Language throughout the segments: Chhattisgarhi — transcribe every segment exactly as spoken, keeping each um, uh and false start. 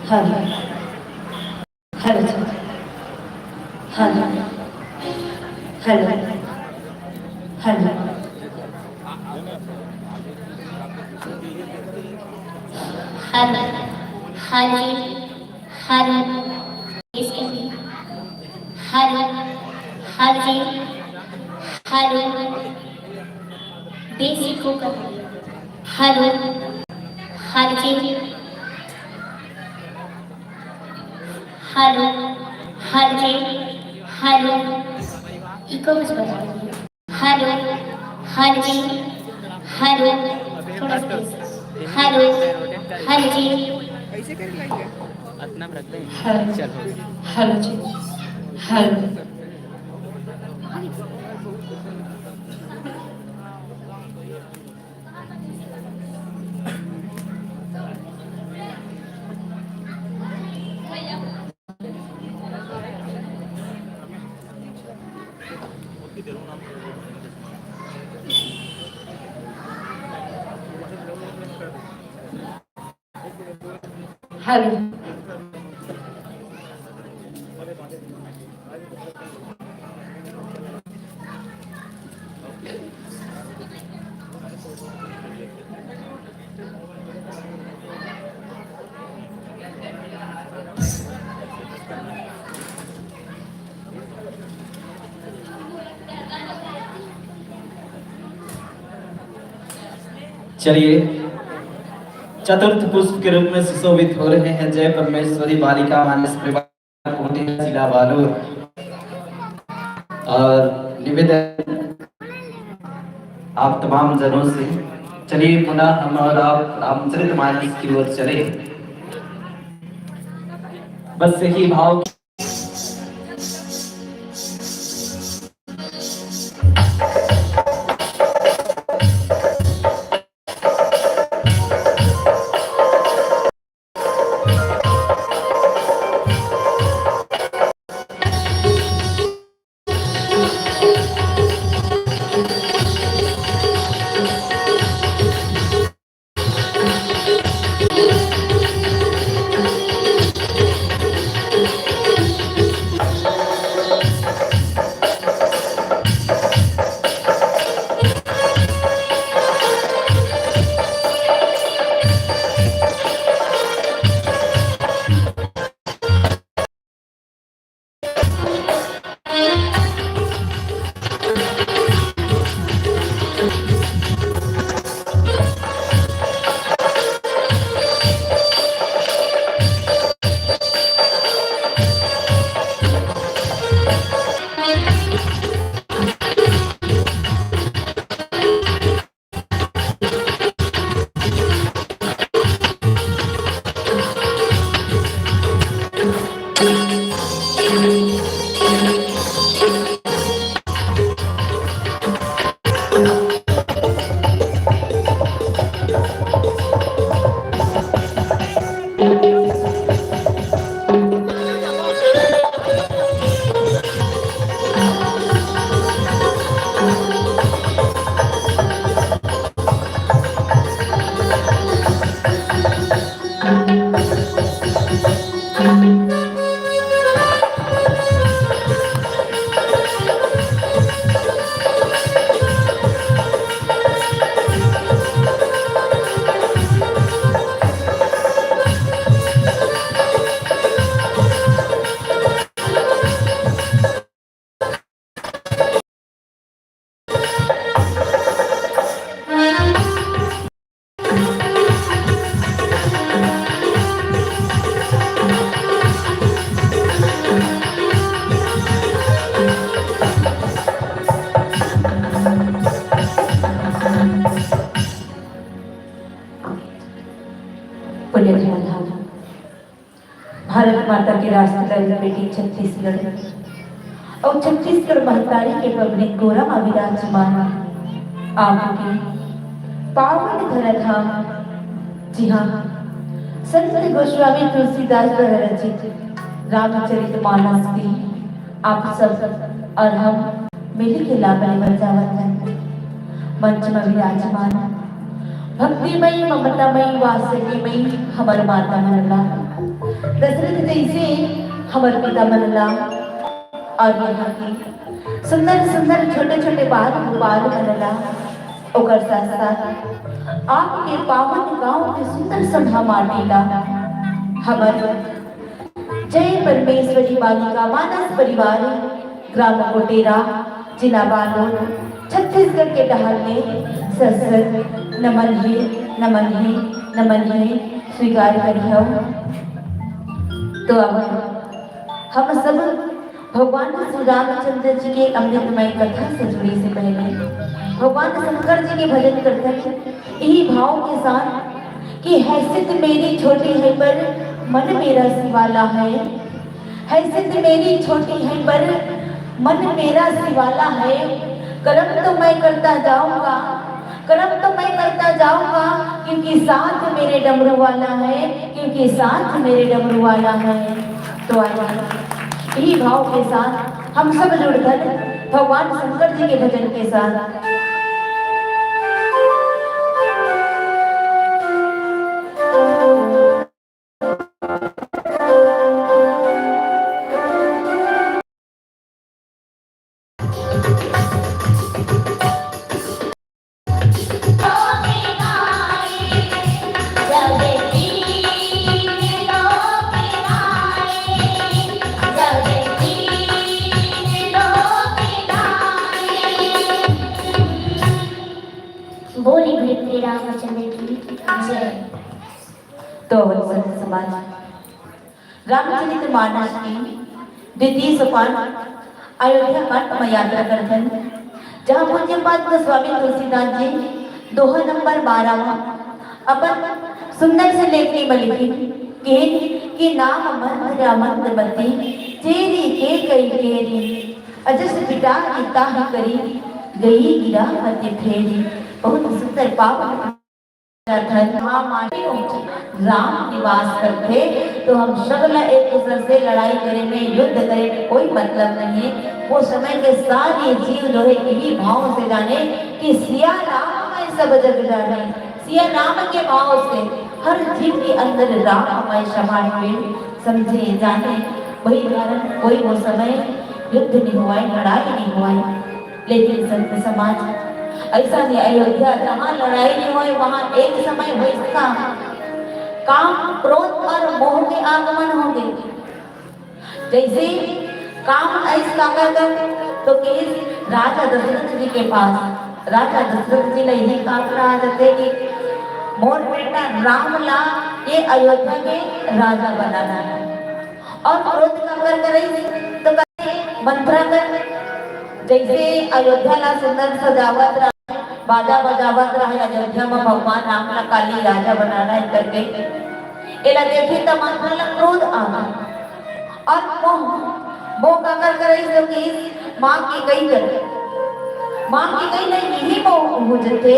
हेलो, हेलो जी, हेलो, हेलो, हेलो। हेलो, हाँ जी, हेलो, इसके लिए। हेलो, हाँ जी, हेलो, बेसिक होकर। हेलो, हाँ जी, हेलो, हाँ जी, हेलो, इको कुछ बता दीजिए। हेलो, हाँ जी, हेलो, थोड़ा सा तेज। हेलो, हाँ जी। हेलो, हेलो जी, हेलो। हेलो। चलिए, चतुर्थ पुष्प के रूप में सुशोभित हो रहे हैं जय परमेश्वरी बालिका मानस परिवार कोटिया जिला बालोद। और निवेदन आप तमाम जनों से, चलिए पुनः हम और आप रामचरित मानस की ओर चले। बस यही भाव पुण्य धराधाम भारत माता के राष्ट्रगंज बेटी छत्तीसगढ़ अउ छत्तीसगढ़ महतारी के पबनी गोरा म विराजमान आपके पावन धराधाम, जी हाँ, संत गोस्वामी तुलसीदास द्वारा रचित रामचरित मानस की आप सब और हम मिल के लाबले बजावत हन। मंच म विराजमान भक्तिमयी, ममतामयी, वात्सल्यमयी हमर माता मन ला दशरथ जैसे हमर पिता मन ला और यहाँ के सुंदर सुंदर छोटे छोटे बाल गोपाल मन ला, ओकर साथ साथ आपके पावन गांव के सुंदर सभा माटी ला हमर जय परमेश्वरी बालिका मानस परिवार ग्राम कोटेरा, जिला बालोद, छत्तीसगढ़ के डहार ले सत सत नमन हे, नमन हे, नमन हे, स्वीकार करिहव। तो अब हम सब भगवान श्री रामचंद्र जी के अमृतमय कथा से जुड़े से पहले भगवान शंकर जी के भजन करथन, यही भाव के साथ कि हैसियत मेरी छोटी है पर मन मेरा शिवाला है, हैसियत मेरी छोटी है पर मन मेरा शिवाला है। कर्म तो मैं करता जाऊंगा, कर्म तो मैं करता जाऊंगा, क्योंकि साथ मेरे डमरू वाला है, क्योंकि साथ मेरे डमरू वाला है। तो आइए, यही भाव के साथ हम सब जुड़कर भगवान शंकर जी के भजन के साथ बोली भैत्री रामचंद्र की जय। तो संत समाज, रामचरित मानस के द्वितीय सोपान अयोध्या कांड म यात्रा करथन, जहाँ पूज्यपाद गोस्वामी तुलसीदास जी दोहा नंबर बारह म अपन सुंदर से लेखनी म लिखिन, किहिन कि नाम मंथरा मंदमती, चेरी केकई केरी, अजस बिटारी ताहि करी, गई गिरा मति फेरी। बहुत सुंदर पावन धन महामाटी राम निवास करथे, तो हम सब ला एक दूसर से लड़ाई करे में, युद्ध करे में कोई मतलब नहीं है। वो समय के सारे जीव जो है यही भाव से जाने कि सिया राम मैं सब जग जाने। सिया राम के भाव से हर जीव के अंदर राम मैं समा है, समझे जाने। वही कारण कोई वो समय युद्ध नहीं हुआ है, लड़ाई नहीं हुआ है। लेकिन संत समाज, ऐसा नहीं, अयोध्या जहाँ लड़ाई नहीं हुई, वहाँ एक समय वैसा काम, क्रोध और मोह के आगमन हो गए। जैसे काम ऐसा का कर, तो किस राजा दशरथ जी के पास, राजा दशरथ जी ने यही काम कहा जाते कि मोर बेटा राम ला ये अयोध्या के राजा बनाना है। और क्रोध का कर करे तो करे मंथरा कर, जैसे अयोध्या ला सुंदर सजावत रहा, बाजा बजावत रहा, अयोध्या में भगवान राम ला काली राजा बनाना है करके एला देखी त मंथरा ला क्रोध आ गया। और मोह, मोह का कर करे तो कि माँ के कही कर, माँ के कही नहीं, यही मोह हो जते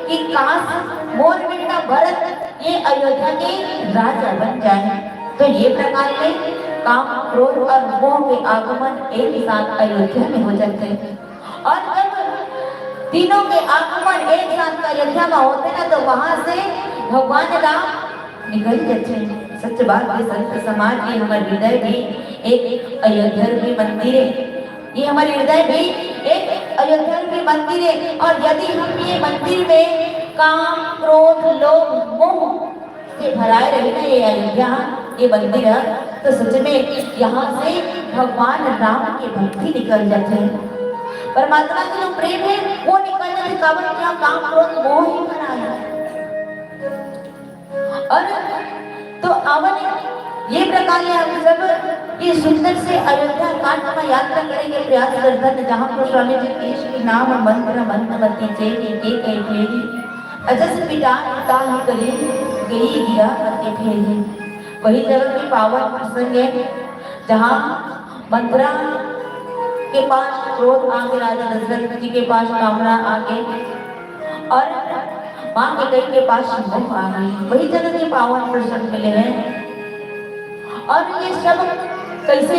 कि काश मोर बेटा भरत ये अयोध्या के राजा बन जाए। तो ये प्रकार के काम, क्रोध और मोह के आगमन एक साथ अयोध्या में हो जाते हैं। और जब तीनों के आगमन एक साथ अयोध्या में होते ना, तो वहां से भगवान राम निकल जाते हैं। सच बात है, संत समाज, ये हमारे हृदय भी एक अयोध्या रूपी मंदिर है। ये हमारे हृदय भी एक अयोध्या रूपी मंदिर है। और यदि हम ये मंदिर में काम, क्रोध, लोभ, मोह से भराए रही ना ये अयोध्या, ये मंदिर है, तो सच में यहाँ से भगवान राम की भक्ति निकल जाते हैं। परमात्मा की जो प्रेम है वो निकल जाते, काबर यहाँ काम, क्रोध, मोह ही भरा है। और तो अवन ये प्रकार ले हम सब ये सुंदर से अयोध्या कांड में यात्रा करे के प्रयास करथन, जहाँ पर स्वामी जी कृष्ण के नाम मंत्र मंत्र मती चेरी के कई फेरी, अजस पिटान ताहि करी, गई गिरा मति फेरी। वही जगह की पावन प्रसंग है, जहाँ मंथरा के पास क्रोध आगे, राजा दशरथ जी के पास कामना आगे, और माँ कैकई के पास मोह आगे। वही जगह के पावन प्रसंग मिले हैं। और ये सब कैसे?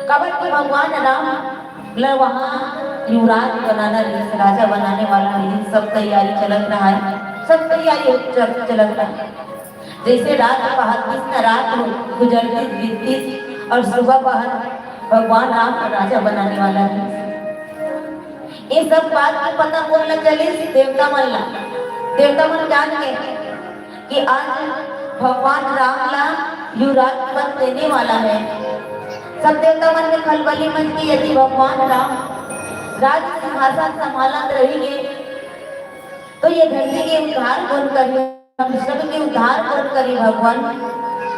काबर कि भगवान राम ला वहाँ युवराज बनाना रहिस, राजा बनाने वाला रहिस, सब तैयारी चलत रहा है, सब तैयारी चल-, चलत रहा है। जैसे रात पहातिस न रात गुजरतिस बीततिस और सुबह पहर भगवान राम को राजा बनाने वाला है। ये सब बात के पता कोन ला चलिस? देवता मन ला। देवता मन जान के कि आज भगवान राम ला युवराज पद देने वाला है। सब देवता मन में खलबली मच के यदि भगवान राम राज सिंहासन संभालत रहिगे तो ये धरती के उद्धार कोन करिए? हम सबके उद्धार कोन करी भगवान?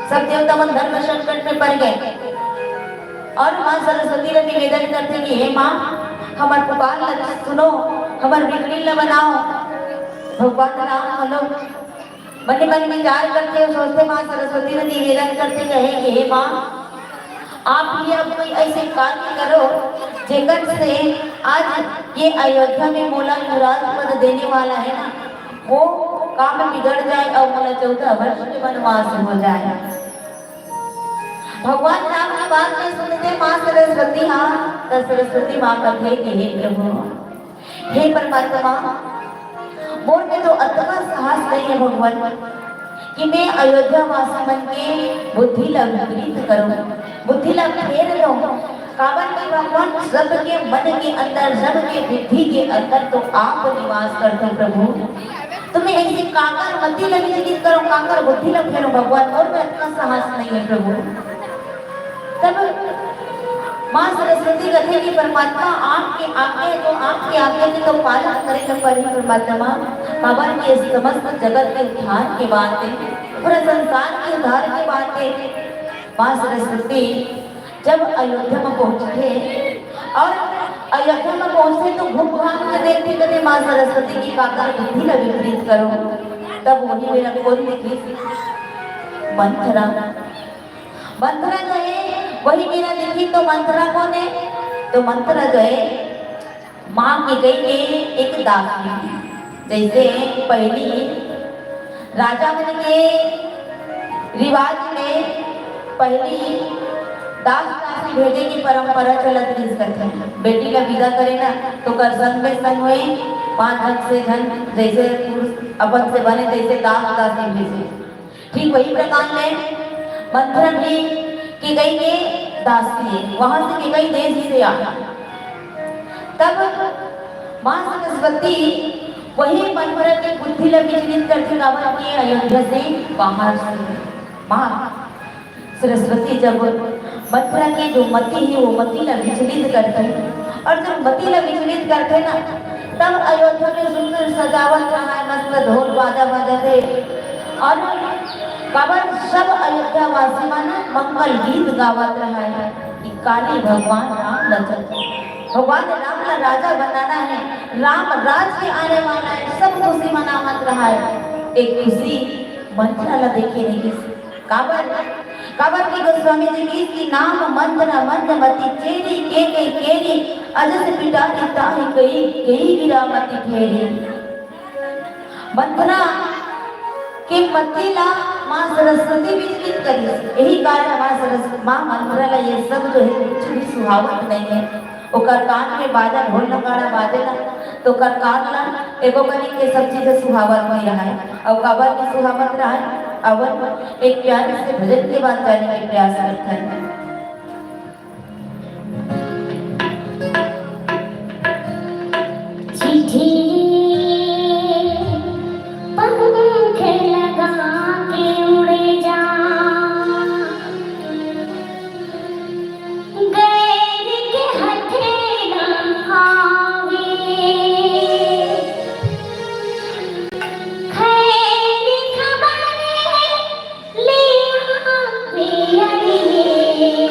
सब देवता मन धर्म संकट में पड़ गए और माँ सरस्वती ला निवेदन करथे कि हे माँ, हमर पुकार ला सुनो, हमर बिगड़ी ला बनाओ। भगवान राम घलो मने मन विचार करथे, सोचथे, माँ सरस्वती ला निवेदन करथे, कहे कि हे माँ, आप ही अब कोई ऐसे कार्य करो जेकर से आज ये अयोध्या में मोला युवराज पद देने वाला है ना, वो काम बिगड़ जाए और मोला चौदह वर्ष के वनवास हो जाए। भगवान राम की बात नहीं सुनते माँ सरस्वती, हाँ, तो सरस्वती माँ कथे कि हे प्रभु, हे परमात्मा, मोर में तो अतना साहस नहीं है भगवान कि मैं अयोध्या वासी मन के बुद्धि ला विपरीत करूं, बुद्धि ला फेर दूं। काबर कि भगवान सबके मन के अंदर, सबके बुद्धि के अंदर तो आप निवास करते हो प्रभु। तुम्हें ऐसे काकर मति ला विचलित करो, काकर बुद्धि ला फेरो भगवान, मोर में अतना साहस नहीं है प्रभु। तब माँ सरस्वती कथे कि परमात्मा, आपके आज्ञा है तो आपके आज्ञा के तो पालन करे के पड़ी परमात्मा। बाबा के समस्त जगत के उद्धार के बात है, पूरा संसार के उद्धार के बात है। माँ सरस्वती जब अयोध्या में पहुंचथे और अयोध्या में पहुंचथे तो घूम घाम के देखथे, कथे माँ सरस्वती की काकर बुद्धि ला विपरीत करो। तब वही मेरा कौन दिखी? मंथरा। मंथरा जो है वही मेरा दिखी। तो मंथरा कौन है? तो मंथरा जो है माँ कैकई के एक दासी। जैसे पहली राजा मन के रिवाज में पहली दास दासी भेजे की परंपरा चलत रहिस करथे। बेटी ला विदा करे ना तो कर संग में संग होए, पांच झन से झन जैसे पुरुष अपन से बने तैसे दास दासी भेजे। ठीक वही प्रकार ले मंथरा भी कैकई के दासी है, वहां से कैकई देश से आ। तब माँ सरस्वती वही मंथरा के बुद्धि ला विचलित करथे, काबर कि अयोध्या से बाहर से। माँ सरस्वती जब मंथरा के जो मति है वो मति ला विचलित करथे, और जब मति ला विचलित करथे ना तब अयोध्या में सुंदर सजावट रहा है, मस्त ढोल बाजा बजथे और काबर सब अयोध्या वासी मन मंगल गीत गावत रहा है कि काली भगवान राम ला चलते, भगवान राम ला राजा बनाना है, राम राज के आने वाला है, सब खुशी मनावत रहा है। एक खुशी मंथरा ला देखे नहीं किसी। काबर? काबर कि गोस्वामी जी कहिस कि नाम मंथरा मंद मति चेरी, कैकई केरी, अजस पिटारी ताहि कई, केई गिरा मति फेरी। मंथरा के मति ला माँ सरस्वती विचलित करिस। यही कारण माँ सरस्वती, माँ मंथरा ला ये सब जो है कुछ भी सुहावत नहीं है। ओकर कान में बाजा ढोल नगाड़ा बाजेला तो ओकर कान ला एको कनी के सब चीज सुहावत नहीं रहा है। और काबर की सुहावत रहा है, अवन एक प्यारे से भजन के बाद जाने के प्रयास करते हैं। चिट्ठी पंख लगा के उड़े जा, गैर के हथे ना आवे। खैर खबर ले आवे अड़िए।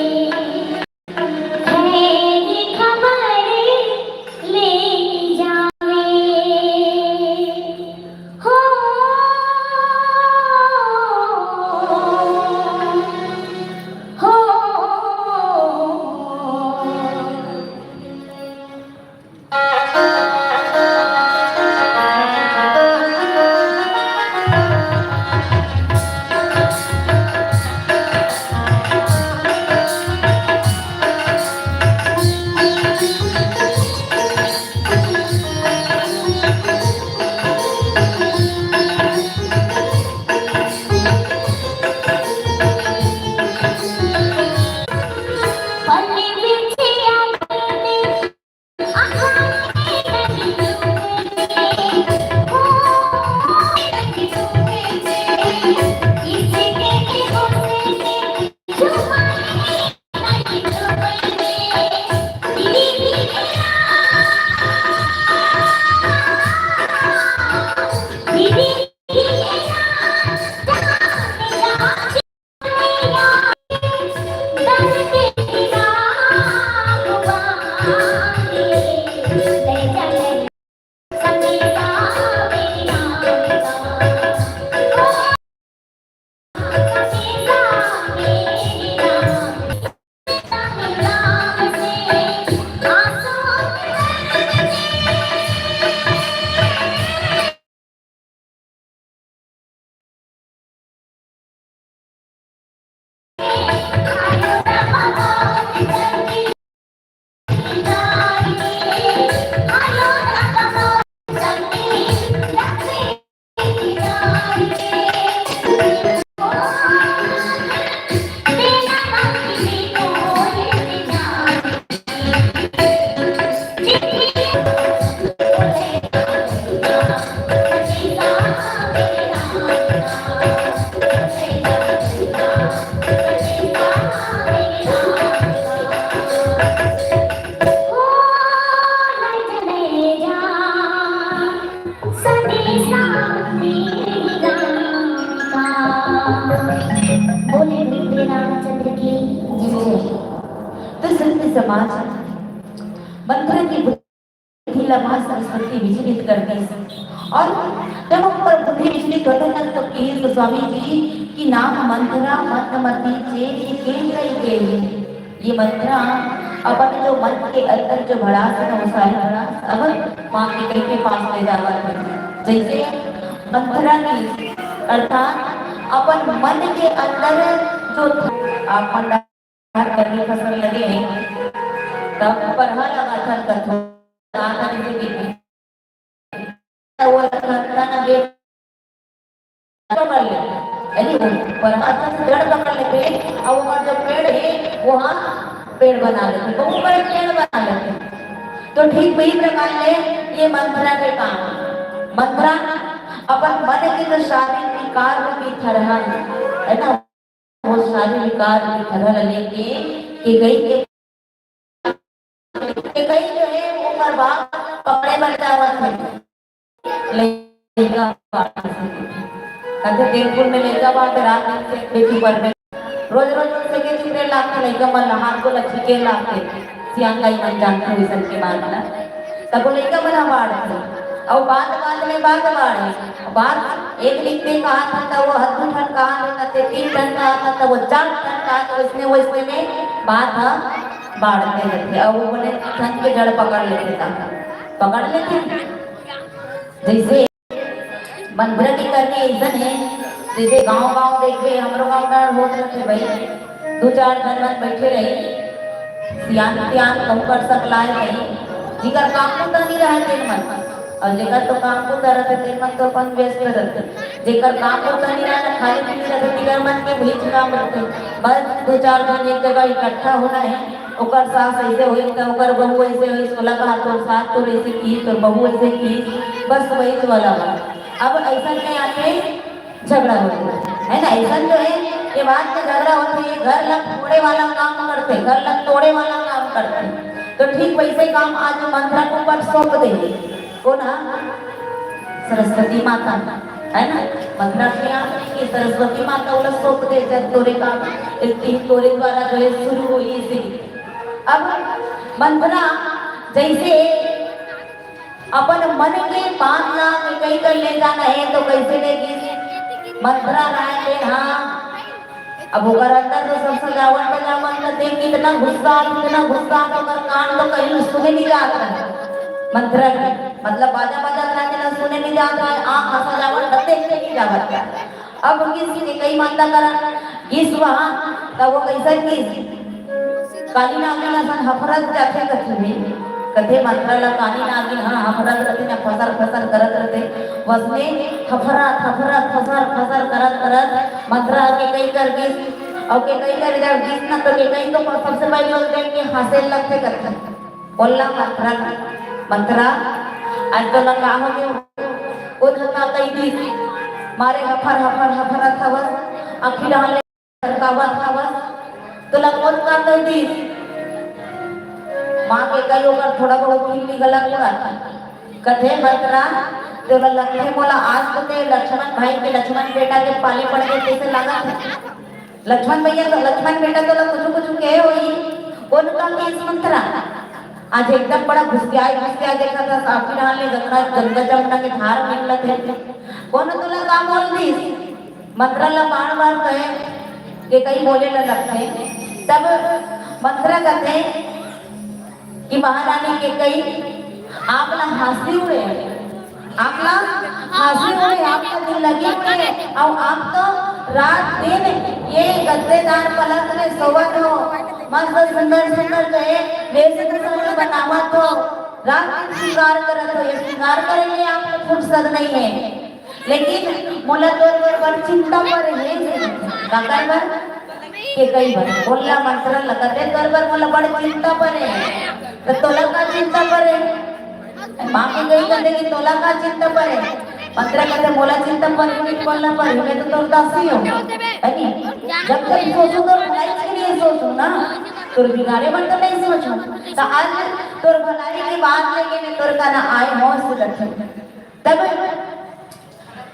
बोले गुरुदेव रामचंद्र की जय। तो संत समाज मंत्र की बुद्धि ला माँ सरस्वती विचलित कर दीस। और जब ओकर बुद्धि विचलित होथे, तब तो कहिस गोस्वामी जी कि नाम मंथरा मंदमती चेत के कई देवी। ये मंथरा अपन जो मन के अंदर जो भड़ास है ना, वो सारी भड़ास अब माँ कैकेयी के पास ले जावत है। जैसे मंथरा की, अर्थात अपन मन के अंदर जो आप मन घर में फसल लगे हे, तब परहा लगाथन कथो, लगाथन जैसे कि वो लगाथन ना, ये पकड़ ले, यानी वो परहा से जड़ पकड़ लेथे, अउ ओकर जो पेड़ हे, वहाँ पेड़ बना लेथे, तो ऊपर एक पेड़ बना लेथे। तो ठीक वही प्रकार ले ये मंथरा के काम, मंथरा अपन मन के जो शारीरिक विकार रूपी थरहा है ना, वो सारे विकार के फल लेके कैकेयी के, कैकेयी जो है वो ओकर बाप पकड़े बर जावत है। लइका बाप, कहथे, "देवपुर में लइका बाप, रात दिन से बेटी पर में रोज रोज उनसे के चुपरे लागथे, लइका मन ला हाथ को लच्छी के लागथे।" सियान दाई मन जानथे वैसन के बात ना। तब वो लइका मन ह बाढ़थे, अउ बात बात में बात बाढ़े। बात एक लिखते कहा था, तब वो हद दू ठन कहा था, ते तीन ठन कहा था, तब वो चार ठन कहा था, वैसने वैसने में बात ह बाढ़ते रहते। अउ वो बोले, ठन के जड़ पकड़ लेते था, पकड़ लेते। जैसे मंथरा के करनी अइसन हे, जैसे गांव-गांव देखबे, हमरो गांव डहर होत रथे भाई, दू चार झन मन बइठे रही, सियान-पियान कहूं कर सकलाय रही, जिकर काम बुता नइ रहय तेन मन, अउ जेकर तो काम बुता रथे, तेन मन तो अपन व्यस्त रथे, जेकर काम बुता नइ रहय ना, खाली पीली रथे, तिकर मन के भीच काम रथे, बस दू चार झन एक जगह इकट्ठा होना हे, ओकर सास अइसे होइस, त ओकर बहू अइसे होइस, ओला कहा, "तोर सास तोर अइसे किहिस, तोर बहू अइसे किहिस," बस वही वाला बात। अब अइसन में आके झगड़ा होथे, है ना? अइसन तो हे, ये बात में झगड़ा होथे, ये घर ला फोड़े वाला काम करथे, घर ला तोड़े वाला काम करथे। तो ठीक वैसे काम आज मंथरा के ऊपर सौंप दे। कोन ह? सरस्वती माता, है ना? मंथरा के यहाँ की सरस्वती माता ओला सौंप दे, जब तोरे काम, इस, तोरे द्वारा जो है शुरू होही इसे। अब मंथरा जैसे अपन मन के बात ला कैकेयी कर ले जाना हे, तो कैसे ले गिस? मंथरा राय के, हाँ, अब ओकर अंदर तो सब सजावट बजावट ला देख के इतना गुस्सा, इतना गुस्सा, तो ओकर कान तो कहीं सुने नइ जात रहे। मंथरा के, मतलब, बाजा बजत रहे, तेला सुने नइ जात रहे, आँख ह सजावट ला देख के नइ जावत रहे। अब गिस कैकेयी माता करा, गिस वहाँ, तब वो कैसे गिस? काली नागिन असन हफरत जाथे कथे, कथे मंथरा ला काली नागिन ह हफरत रथे ना, फसर फसर करत रथे, वसने हफरत हफरत फसर फसर करत करत मंथरा ह कैकेयी कर गिस, अउ कैकेयी कर जब गिस ना, तो कैकेयी तो सबसे पहले ओला देख के हंसे लगथे कथे, बोलला मंथरा, मंथरा, आज तोला का हो गे? ओ धक्का कही दिस, मारे हफर हफर हफरत हवस, आँखी डाल सरकावत हवस, तोला कोन का कह दिस? माँ कैकेयी ओकर थोड़ा बहुत फील निकलत होही। कथे मंथरा, तोला लगथे मोला आज तो ते लक्ष्मण भाई के, लक्ष्मण बेटा के पाले पड़ गे तइसे लागत हे। लक्ष्मण भैया तो, लक्ष्मण बेटा तोला कुछु कुछु कहे होही, कोन का कहिस मंथरा? आज एकदम बड़ा गुस्सियाए गुस्सियाए देखत हस, आँखी डाल ले गंगा, गंगा जमुना के धार निकलत हे। कोन तोला का बोल दिस? मंथरा ला बार-बार कहे, कैकेयी बोले ला लगथे। तब मंथरा कथे कि महारानी कैकेयी, आप ला हंसी उड़े, आप ला हंसी उड़े, आप ला दिल लगी उड़े, अउ आप तो रात दिन ये गद्देदार पलंग में सोवत हो, मस्त सुंदर सुंदर जो है वेशभूषा में बनावत हो, रात दिन श्रृंगार करत हो, ये श्रृंगार करे में आप फुर्सत नहीं है। लेकिन मोला तोर बर बड़ चिंता परे हे। काकर बर? केकई बर। बोलला मंथरा लगत हे तोर बर मोला बड़ चिंता परे हे। त तोला का चिंता परे? माँ केकई कथे कि तोला का चिंता परे? मंथरा कथे मोला चिंता परे नहीं, बोलना परे, मैं तो तोर दासी हो, है नी? जब तक सोचू तोर भलाई के लिए सोचू ना, तोर बिगाड़े बर तो नहीं सोचू। त आज तोर भलाई के बात लेके मैं तोर कना आए हो से कथे। तब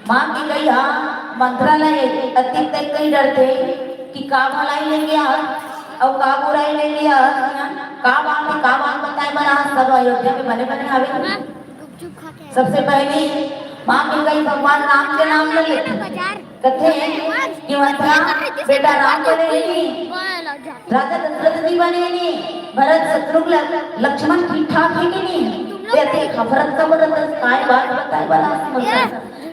माँ केकई हा मंथरा ला अतिक तक कई डरथे कि का भलाई लेके आ अउ का बुराई लेके आ, का बात हे, का बात बताए बर आ, सब अयोध्या में बने बने आवे। सबसे पहली माँ केकई भगवान राम के नाम ले लेथे, कथे कि मंथरा बेटा राम बने नहीं, राजा दशरथ जी बने नहीं, भरत शत्रुघ्न लक्ष्मण ठीक ठाक हे कि नहीं? ते अतिक हफरत का बरत, काय बात बताए बर आ मंथरा।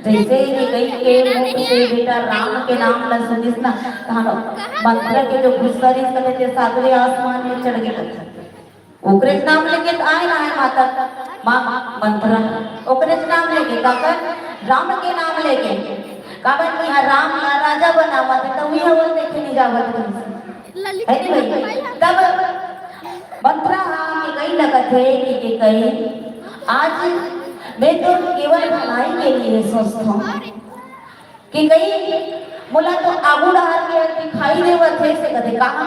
जैसे ही केकई के मुख से बेटा राम के नाम ला सुनिस ना, तहान मंथरा के जो गुस्सा रहिस कथे ते सातवें आसमान में चढ़ गे। ओकरे नाम लेके त आए ना हे माता, माँ मंथरा, ओकरे नाम लेके, काकर? राम के नाम लेके। काबर कि हा राम ला राजा बनावत हे, त उही हवल देखे नहीं जावत रहिस। है नी भाई? तब मंथरा हा केकई लगत हे कि केकई, आज मैं तो केवल भलाई के लिए सोचत हूँ। केकई मोला तो आगू डहर के दिखाई देवत हे से कथे, कहाँ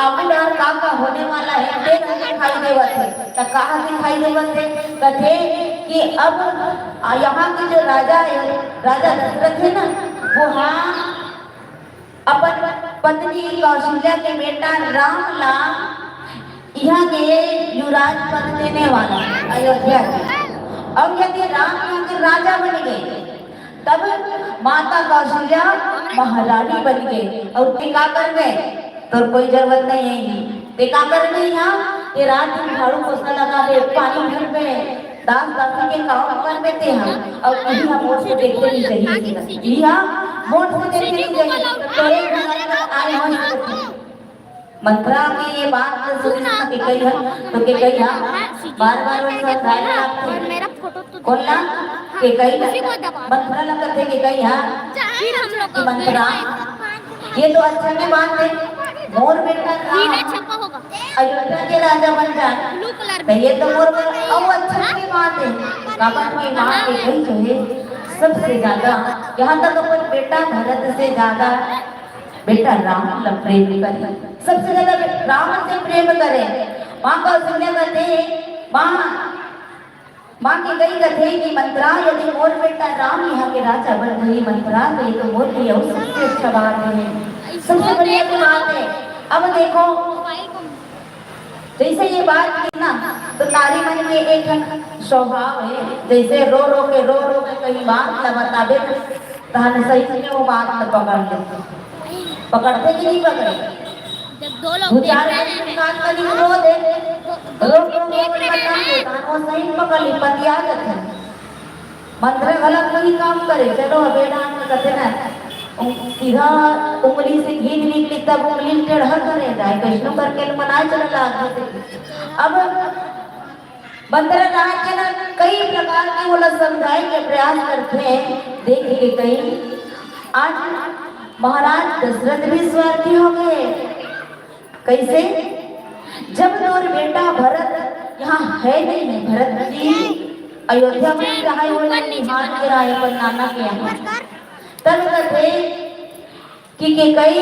आगू डहर का का होने वाला हे, ते ह दिखाई देवत हे। त कहाँ दिखाई देवत हे? कथे कि अब आ, यहाँ के जो राजा हे, राजा दशरथ हे ना, वो हा अपन पत्नी कौशल्या के बेटा राम ला यहाँ के युवराज पद देने वाला अयोध्या के। अब यदि राम यहाँ के राजा बन गे, तब माता कौशल्या महारानी बन गे। अउ ते का करबे? तोर कोई जरूरत नहीं हे। ते का करबे यहाँ? ते रात दिन झाड़ू पोछा लगाबे, पानी भरबे, दास दासी के काम करबे ते हा। अउ इही हा मोर से देखे नहीं जाही। इही हा मोर से देखे नहीं जाही। त तोरे घर आए हो। मंथरा के ये बात सुनिस ना केकई हा, त केकई हा बार बार वो समझाए ला लगथे। कोन ला? केकई ला। मंथरा ला कथे केकई हा कि मंथरा, ये तो अच्छा के बात हे, मोर बेटा राम अयोध्या के राजा बन जाए, त ये तो मोर बर अउ अच्छा के बात हे। काबर कि माँ केकई जो हे, सबसे ज्यादा, यहाँ तक अपन बेटा भरत से ज्यादा बेटा राम ला प्रेम करे, सबसे ज्यादा बे-, राम से प्रेम करे। माँ कौशल्या कथे, माँ, माँ केकई कथे कि मंथरा, यदि मोर बेटा राम यहाँ के राजा बन गे मंथरा, त ये तो मोर लिए अउ सबसे अच्छा बात हे, सबसे बढ़िया के बात हे। अब देखो, जैसे ये बात की ना, त नारी मन के एक ठन स्वभाव हे, जैसे रो रो के, रो रो के कहीं बात ला बताबे, तहन सही में वो बात ला पकड़ लेथे। पकड़थे कि नहीं पकड़े? जब दो लोग दू चार देख रहे दिन हैं, बात करी रो दे, रो रो रो के बता दे, तहन वो सही में पकड़ ली, पतिया जाथे। मंथरा घलक वही काम करे, चलो अब ये डांस में कथे ना, उ-, सीधा उंगली से घी निकली तब उंगली टेढ़ा करे जाए, कैसनो करके मनाए चले ला आगे से। अब मंथरा राज के ना कई प्रकार के ओला समझाए के प्रयास करथे, देख के कई आज महाराज दशरथ भी स्वार्थी हो गए। कैसे? जब तोर बेटा भरत यहाँ है नहीं, भरत जी अयोध्या में रहा है, वो निहार के रहा है अपन नाना के यहाँ। तब कथे कि केकई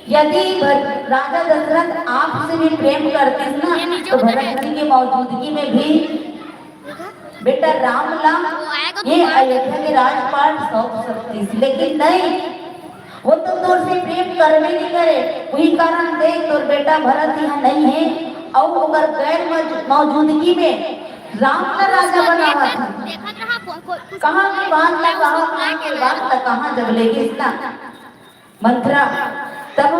यदि भर-, राजा दशरथ आपसे भी प्रेम करतिस ना, तो भरत जी के मौजूदगी में भी बेटा राम ला ये अयोध्या के राजपाट सौंप सकतिस, लेकिन नहीं, वो तो तोर से प्रेम करबे नहीं करे। वही कारण देख, तोर बेटा भरत यहाँ नहीं है, अउ ओकर गैर मौज-, मौजूदगी में राम ला राजा बनावत हे। कहाँ की बात ला कहाँ, कहाँ की बात ला कहाँ, जब लेगिस ना मंथरा, तब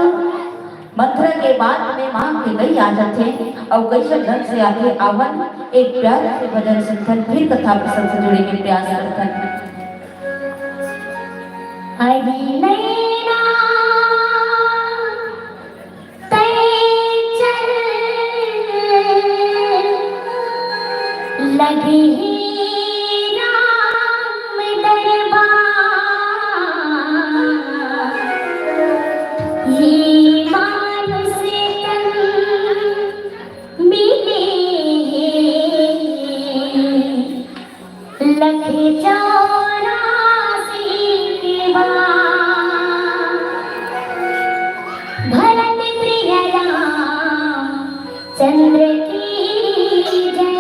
मंथरा के बात में माँ केकई आ जाथे, अउ कैसे ढंग से आथे, आवन एक प्यार से भजन सुनथन, फिर कथा प्रसंग से जुड़े के प्रयास करथन। हरी नैना ये मानुष तन मिले हे लख चौरासी के बार। भरत प्रिय राम चंद्र की जय।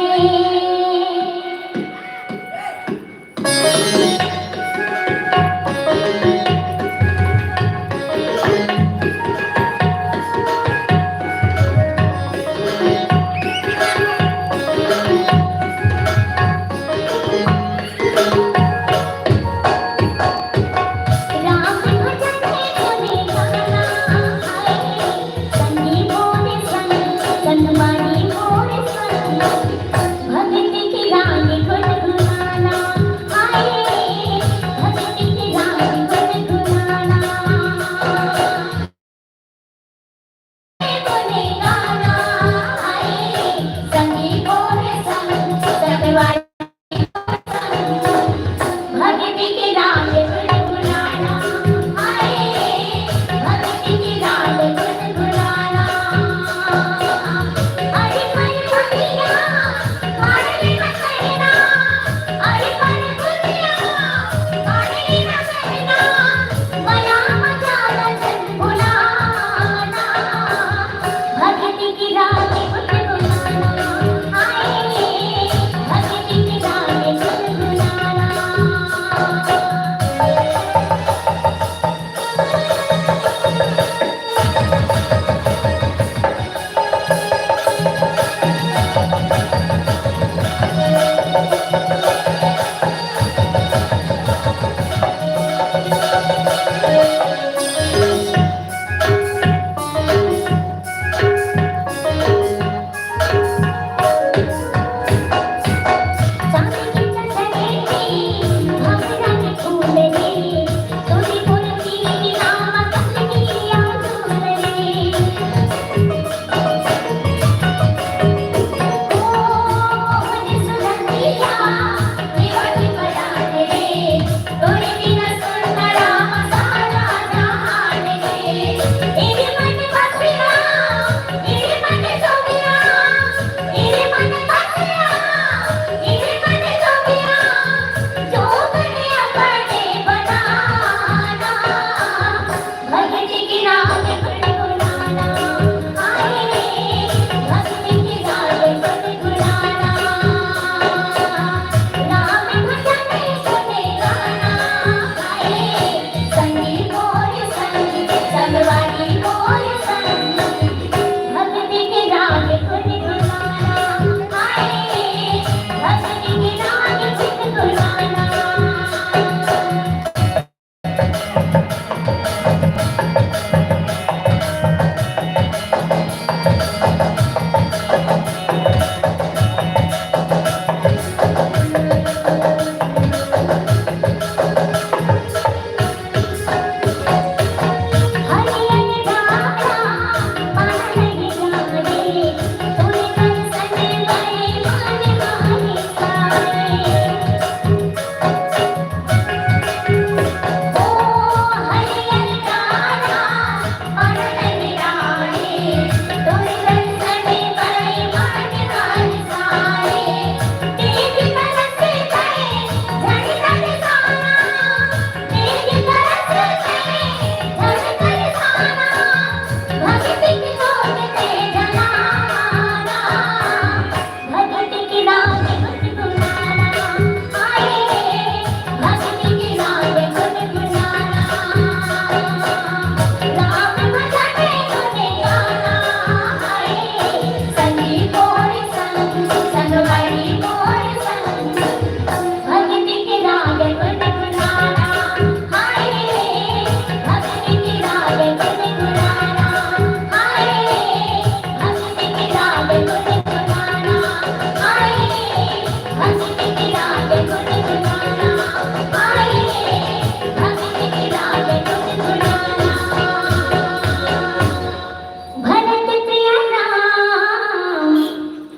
भरत प्रिय राम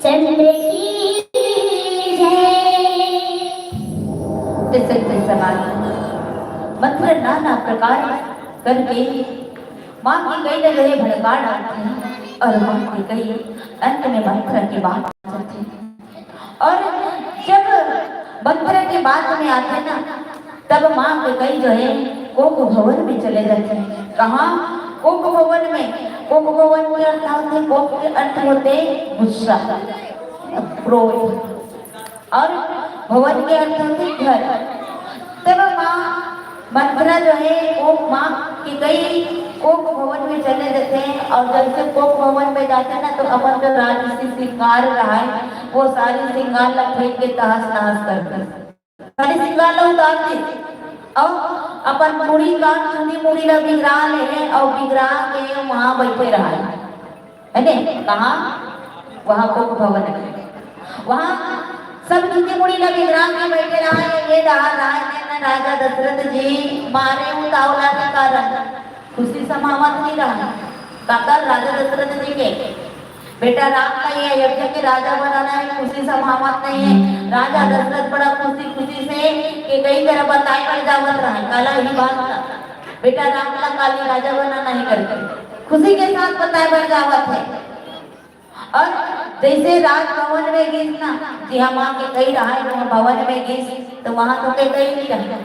चंद्र की जय। दशरथ समान मंत्र नाना प्रकार करके माँ कैकई ल जो है भड़का डालथे और माँ कैकई अंत में मंथरा के बात करथे। और जब मंथरा के बात में आथे ना, तब माँ कैकई जो है कोप भवन में चले जाथे। कहाँ? कोप भवन में। कोप भवन के अर्थ होथे, कोप के अर्थ होथे गुस्सा, क्रोध। और भवन के अर्थ होथे घर। तब माँ मंथरा जो है कोप, माँ कैकई कोप भवन में चले जाथे और जैसे कोप भवन में जाथे ना, तो अपन जो राजसी श्रृंगार रहे, वो सारी श्रृंगार ला फेंक के तहस नहस कर देथे। सारी श्रृंगार ला उतार देथे और अपन मुड़ी का चूड़ी मुड़ी ला बिगरा लेहे और बिगरा के वहाँ बैठे रहे। है ने? कहाँ? वहाँ कोप भवन में। वहाँ सब चूड़ी मुड़ी ला बिगरा के बैठे रहे। ये डहर राज में न राजा दशरथ जी मारे उतावला के कारण खुशी समावत नहीं रहा। काकर? राजा दशरथ जी के बेटा राम का ये अयोध्या के राजा बनाना है, खुशी समावत नहीं है। राजा दशरथ बड़ा खुशी खुशी से कैकई करा बताए बर जावत रहा, काला ही बात का, बेटा राम का काली राजा बनाना है करके खुशी के साथ बताए बर जावत है। और जैसे राजभवन में गिस ना, जिहाँ माँ कैकई रहे, वो भवन में गिस, तो वहाँ तो कैकई नहीं रहे।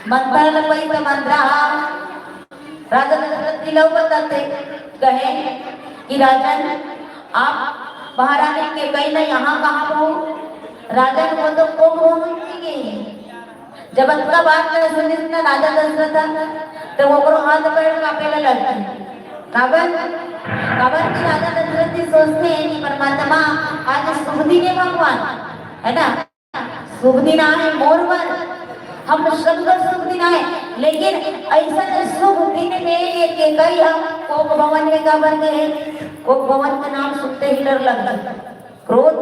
मंथरा ल पाइस तो मंथरा ह राजा दशरथ जी ला बताथे, कहे कि राजन, आप महारानी कैकई ला यहाँ कहाँ पाहू? राजन, वो तो कोप भवन में गे। जब अतका बात ला सुनिस ना राजा दशरथ ह, तो ओकरो हाथ पैर कांपे ला लगथे। काबर? काबर कि राजा दशरथ जी सोचथे कि परमात्मा, आज शुभ दिन है भगवान, है ना? शुभ दिन आए मोर बर, हम सब बर शुभ दिन आए। लेकिन ऐसा शुभ दिन में ये कैकई हम कोप भवन में काबर गे? कोप भवन के नाम सुनते ही डर लगता। क्रोध,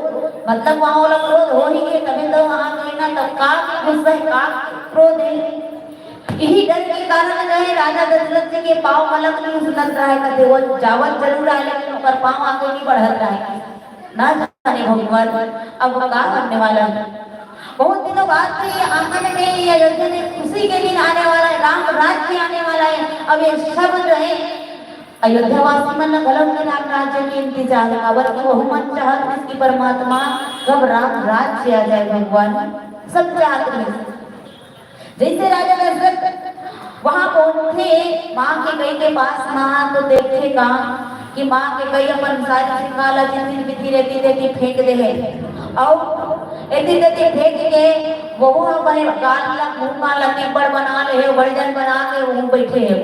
मतलब वहाँ वाला क्रोध हो ही गए, तभी तो वहाँ गए ना, तब का गुस्सा है, का क्रोध है। यही डर के कारण जो है राजा दशरथ जी के पाँव पलक नहीं उछलत रहा है, कथे वो जावत जरूर रहा है, लेकिन ओकर पाँव आगे नहीं बढ़त रहा है। ना जाने भगवान अब का होने वाला है। बहुत दिनों बाद तो ये आंगन में, ये अयोध्या में खुशी के दिन आने वाला है, राम राज्य आने वाला है। अब ये सब जो है अयोध्या वासी मन ल घलो के राम राज्य के इंतजार हे, काबर कि वहू मन चाहत रिहिस कि परमात्मा कब राम राज्य आ जाए भगवान, सब चाहत रिहिस। जैसे राजा दशरथ वहां पहुंचथे माँ कैकई के पास, माँ तो देखथे का कि माँ कैकई अपन सारी श्रृंगार ला धीरे धीरे फेंक दे हे, अउ एती तेती फेंक के वहू ह अपन गाल ला मुंह मा ला तिब्बड़ बना ले हे, बड़े जन बना के वहू बैठे हे।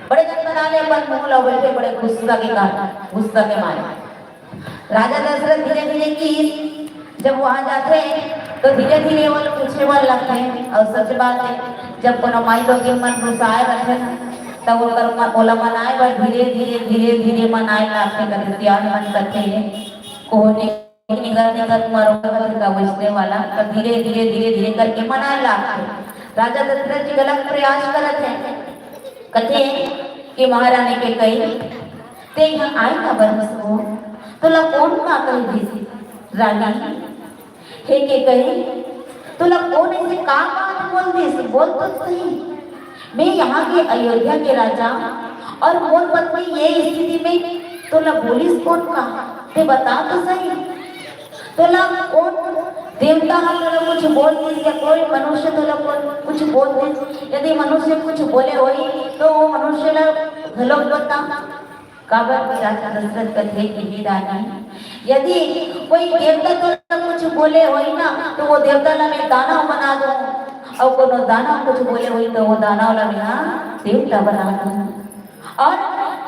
बड़े जन बना ले अपन मुंह ला बैठे, बड़े गुस्सा के कारण, गुस्सा के मारे। राजा दशरथ धीरे धीरे की जब वहां जाथे तो धीरे धीरे वो पूछे बर लगथे। और सच बात है, जब कोनो माई लोगिन मन गुस्साए रथे ना, तब ओकर मन, ओला मनाए बर धीरे धीरे धीरे धीरे मनाए लागथे। कथे सियान मन कथे, कोहनी निगत निगत मरो कथे का वैसने वाला, तो धीरे धीरे धीरे धीरे करके मनाए लागथे। राजा दशरथ जी गलत प्रयास करत हे, कथे कि महारानी कैकई, ते इहाँ आई काबर हस वो? तोला कोन का कहि दिस? रानी, हे कैकई, तोला कोन ऐसे का बात बोल दिस? बोल तो सही। मैं यहाँ के अयोध्या के राजा और मोर पत्नी ये स्थिति में, तोला बोलिस कोन का? ते बता तो सही। तोला कोन देवता ह तोला कुछ बोल दिस या कोई मनुष्य तोला कोन कुछ बोल दिस? यदि मनुष्य कुछ बोले होही तो वो मनुष्य ला घलोक बता। काबर कि राजा दशरथ कथे कि हे रानी, यदि कोई देवता तोला कुछ बोले होही ना, तो वो देवता ला मैं दानव बना दूं, और कोनो दानव कुछ बोले होही तो वो दानव ला मैं देवता बना दूं। और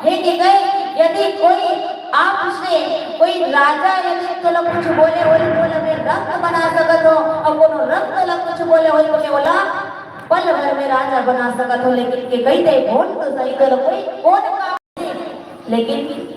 हे कैकई, यदि कोई आपसे कोई राजा यदि तोला कुछ बोले होही तो ओला मैं रंक बना सकत हो, और कोनो रंक तोला कुछ बोले होही तो मैं ओला पल भर में राजा बना सकत हो। लेकिन कैकई, ते बोल तो सही, तोला कोई कोन का, लेकिन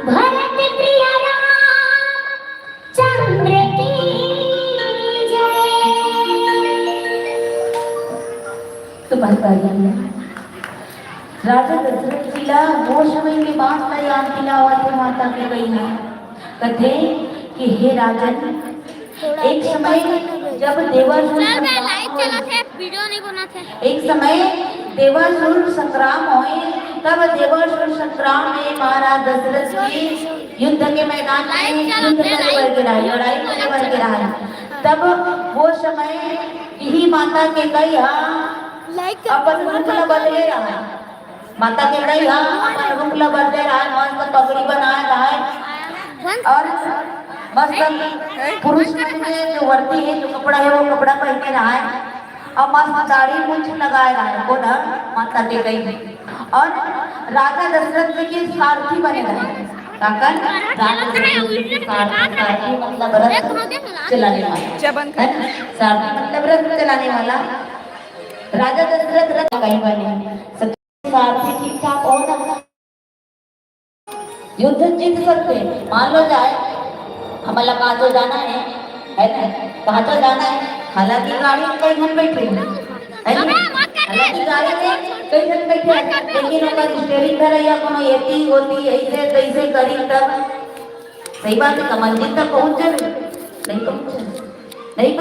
भरत प्रिय रामचंद्र की जय। तो बात बारी है। राजा दशरथ जी ला वो समय के बात ला याद दिलावत हे माता कैकई ह। कथे कि हे राजन, एक समय जब देवासुर सर, मैं संग्राम लाइव होय, चलत हे, वीडियो नहीं बनात हे। एक समय देवासुर संग्राम होय, तब देवासुर संग्राम में महाराज दशरथ जी युद्ध के मैदान में लाइव चलत युद्ध हे, करे बर लाइव। गे रहय, लड़ाई करे बर गे रहय। तब वो समय इही माता कैकई ह लाइव कर अपन रूप ला बदले रहय। माता कैकई ह अपन रूप ला बदले रहय, मस्त पगड़ी बनाए रहय और मस्त पुरुष मन के जो वर्दी हे, जो कपड़ा हे, वो कपड़ा पहिने रहय और मस्त दाढ़ी मूंछ लगाए रहय। कोन ह? माता कैकई ह। और राजा दशरथ जी के सारथी बने रहय। काकर? राजा दशरथ जी के सारथी, सारथी मतलब रथ चलाने वाला, है ना? सारथी मतलब रथ चलाने वाला। राजा दशरथ रथ कैकई बने। सारथी ठीक ठाक हो ना, युद्ध जीत सकथे। मान लो जाए, हमन ला कहाँ तो जाना हे, है ना? कहाँ तो जाना हे, हालांकि गाड़ी में कई झन बैठे हे, है ना? हालांकि गाड़ी में कई झन बैठे हे, लेकिन ओकर स्टीयरिंग धरइया कोनो एती ओती, ऐसे तैसे करी तब, सही बात हे, का मंजिल तक पहुँच जाबे? नहीं पहुँचे, नहीं